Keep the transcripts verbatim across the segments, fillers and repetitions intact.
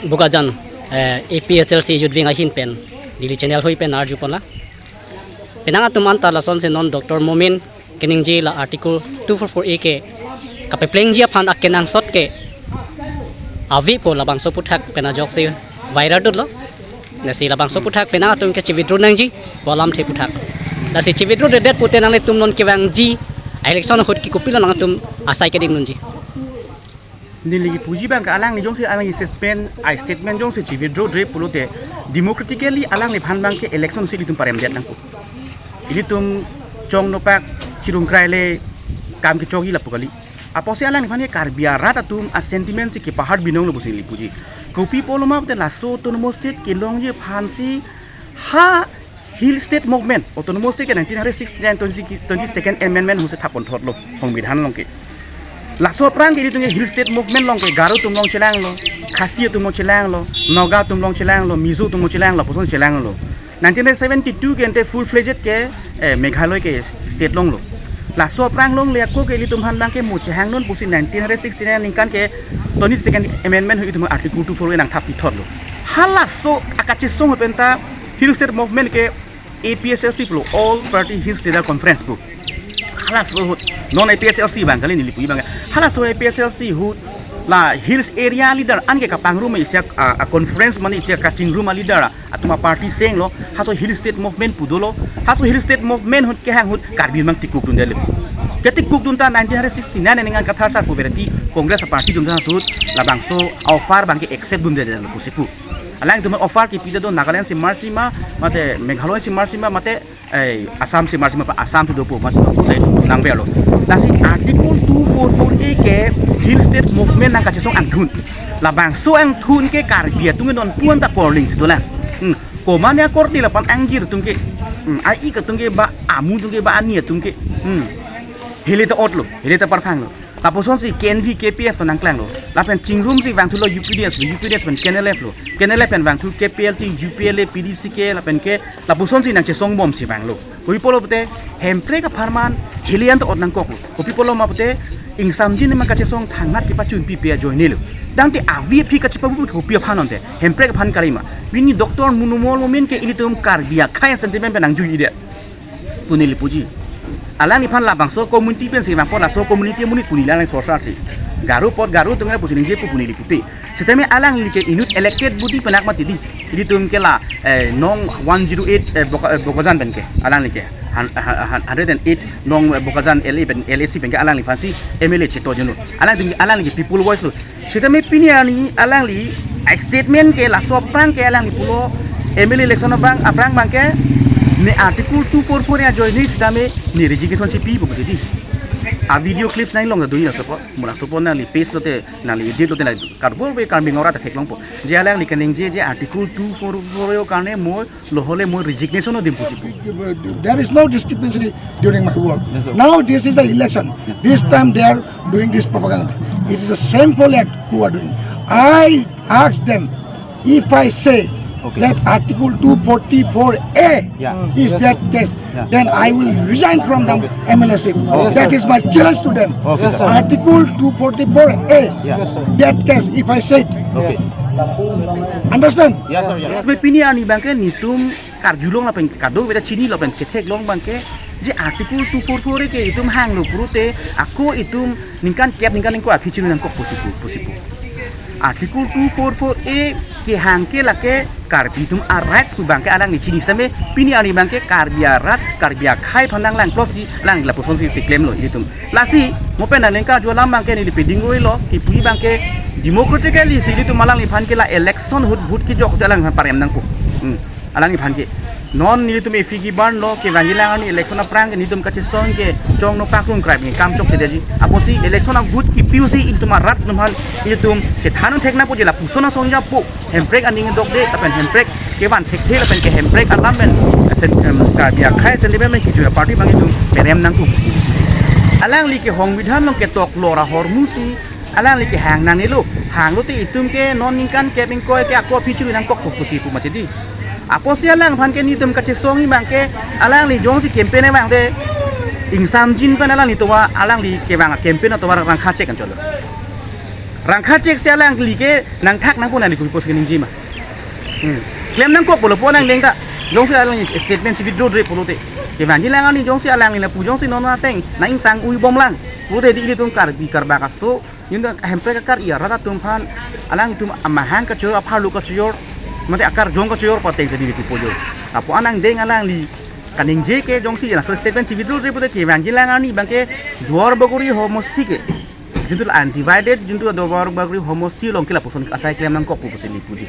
Bokajan, eh, A P H L C Youth Wing ahin pen, Daily Channel hoi pen arju pon la. Penang atum anta lasonsi non Doctor Momin keningje la Article two four four A ke kapeplengji aphan akenangsot ke avepo labangso aphuthak pen ajoksi viral dotlo. Lasi labangso aphuthak penang atum ke chi-withdraw nangji pu alamthe aphuthak. Lasi chi-withdraw dedet pute nanglitum non kevangji election ahut ke kopilo nangtum asai keding nangji. Neli kipuji abang ke alangli jongsi alangli statement, a statement jongsi chi-withdraw-dre pulote democratically alangliphan abang ke election si ilitum paremdet nangkok. Ilitum chong nopak chirung krai le kam kechokji lapu kali. Apotsi alangliphan ke Karbi arat atum a sentiment si kepahar binong lo pusi neli puji. Kopi apotlo ma pute laso autonomous state kelongji aphansi ha Hill State Movement, Autonomous State ke nineteen hundred sixty-nine twenty, twenty-second Amendment ahutsi thap pon thotlo, Songbidhan along ke. Laso aphrang ke ilitum ke Hill State Movement along ke Garo atum along chelanglo, Khasi atum along chelanglo, Naga atum along chelanglo, Mizo atum along chelanglo, lapuson chelanglo. Nineteen hundred seventy-two ke ante full-fledged ke, eh, Meghalaya ke state longlo. Laso aphrang longle ako ke ilitum aphan abang ke mo chehang non pusi nineteen hundred sixty-nine aningkan ke twenty-second Amendment ahut ilitum Article two four A nangthap pithotlo. Halaso akachesong ahut penta Hill State Movement ke A P H L C pulo, All Party Hills Leader Conference pu. Halaso ahut, non A P H L C abang kali, neli puji abang ke. Halaso A P H L C ahut la Hills Area Leader an ke kapangrum isi a, a conference mane isi kachingrum a leader atum a party senglo, halaso Hill State Movement pu dolo, halaso Hill State Movement ahut kehang ahut Karbi abang tikuk dundetlo. Ketikuk dunta nineteen hundred sixty-nine aningkan Kathar Sar pu vereti Congress a party dunta ahut labangso offer abang ke accept dundetlo pusi pu. Alangtum offer kipi do Nagaland si marsi ma, mate Meghalaya si marsi ma, mate, eh, Assam si marsi ma, pa Assam si dopo, marsi dopo, te nangverlo. Lasi Article two four four A ke Hill State Movement nangkachesong angthun. Labangso angthun ke Karbi atum ke non puan ta korling si dolang. Hmm. Komane akorte lapen angjir atum ke. Hmm. A-ik atum ke ba, amu atum ke ba, ani atum ke. Hmm. Hele ta otlo, hele ta parphanglo. Lapuson si K N V, K P F ta nangklanglo. Lapen chingrum si vangthulo U P D S lo, U P D S pen K N L F lo. K N L F pen vangthu K P L T, U P L A, P D C K, lapen ke lapuson si nangchesong bom si vanglo. Kopi apotlo pute, hemprek apharman, hele an ta ot nangkoklo. Kopi apotlo ma pute, ingsamjin ma kachesong thangnat kepachun pipe ajoinelo. Tangte avi aphi kachepabu kopi aphan onte, hemprek aphan kali ma. Pini Doctor Mo-, Numal Momin ke ilitum Karbi akhei sentiment pen nangjui-idet pu neli puji. Alangliphan labangso community pensi vangpo, laso community amonit pu neli alang sorsar si. Garo apot Garo atum ke pusi ningje pu pu neli pupe. Sitame alangli ke inut elected body pen ak mati di. Ilitum ke la, eh, nong one zero eight, eh, Boka-, eh, Bokajan pen ke. Alangli ke. Han-, han-, han-, hundred and eight nong, eh, Bokajan L A pen, L A C pen ke alangliphan si M L A cheto jeno. Alangli, alangli ke people voice lo. Sitame pini arni alangli a statement ke laso aphrang ke alangli pulo M L A election aphrang, aphrang abang ke ne Article two four four ajoine sitame ne resignation si pipo pu titi. A video clips nangkelong do laso apot, mo laso apot nangli paste lote, nangli edit lote, nangli karbor be karbi ngora ta theklongpo. Je alangli kaningje je Article two four four karne mo lahole mo resignation adim pusi pu. There is no discrepancy during my work. Yes, sir. Now this is the election. This time they are doing this propaganda. It is a shameful act who are doing. I ask them, if I say Okay. that Article two forty-four A Yeah. is that case, Yeah. then I will resign from the Okay. M L A ship. Okay. That is my challenge to them. Okay, sir. Article two forty-four A, Yeah. that case, if I say it. Okay. Understand? Yes, sir, yes. Sitame pini arni abang ke netum karjulong lapen kadokave ta chini lapen chetheklong abang ke je Article two four four A ke itum hanglo pulote ako itum ningkan kep ningkan ingkoi aphi chini nangkok pusi pu, pusi pu. Article two four four A kehang ke lake Karbi atum a rights pu abang ke alangli chini sitame pini arni abang ke Karbi arat, Karbi akhei aphan nanglang pusi alangli lapuson si si klemlo ilitum. Lasi mo pen nangkarju alam abang ke neli peding-oi lo, kipu abang ke democratically si ilitum alangliphan ke la election ahut vote kejok si alangliphan parem nangpo. Hmm. Alangliphan ke. Non nelitum ephi keban lo kevangji alang arni election aphrang ke netum kachesong ke chong nopak rung krai abang ke kam chokchedetji. Apotsi election a vote kipiusi itum arat atum aphan itum chethan thek nangpo je lapuson asong japo. Hemprek aning dokde lapen hemprek kevan thekthe lapen ke hemprek alam pen sen-, em, Karbi akhei sentiment pen kijui a party abang itum perem nangkok. Alangli ke Songbidhan along ketok lor ahormu si alangli ke hang nangnelo, hanglote itum ke non ningkan kep ingkoi ke ako aphi chiri nangkok pu pusi pu mati di. Apotsi alangliphan ke netum kachesong abang ke alangli jongsi campaign abang te ingsamjin pen alangli tovar alangli kevang campaign atovar rangkha chek anchotlo. Rangkha chek si alangli ke nangthak nangpo, nangli kopi apotsi keningje ma. Hmm. Klem nangkok pulo po nangdeng ta. Jongsi alangli statement si withdraw-dre pulote, kevanji lang arni jongsi alangli lapu jongsi non ateng nang-ingtang ui bomlang pulote, di ilitum Karbi Karbak aso, junta Hemprek akar-i arat atum aphan, alangtum amahang kachojor, apharlo kachojor, mate akarjong kachojor pateng si di pipo jo. Lapu anang deng alangli kaningje ke jongsi laso statement si withdraw-dre pulote, kevanji lang arni abangke Duar Bagori homosti ke, juntu undivided, juntu Duar Bagori homosti along ke lapuson asai klem nangkokpo pusi neli puji.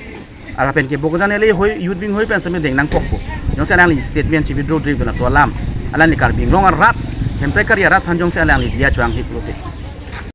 Lapen ke Bokajan L A hoi, youth wing hoi pen sami deng nangkokpo. Jongsi alangli statement si withdraw-dre pen laso alam, alangli Karbi Anglong arat, Hemprek akar-i arat aphan jongsi alangli diya chohanghe pulote,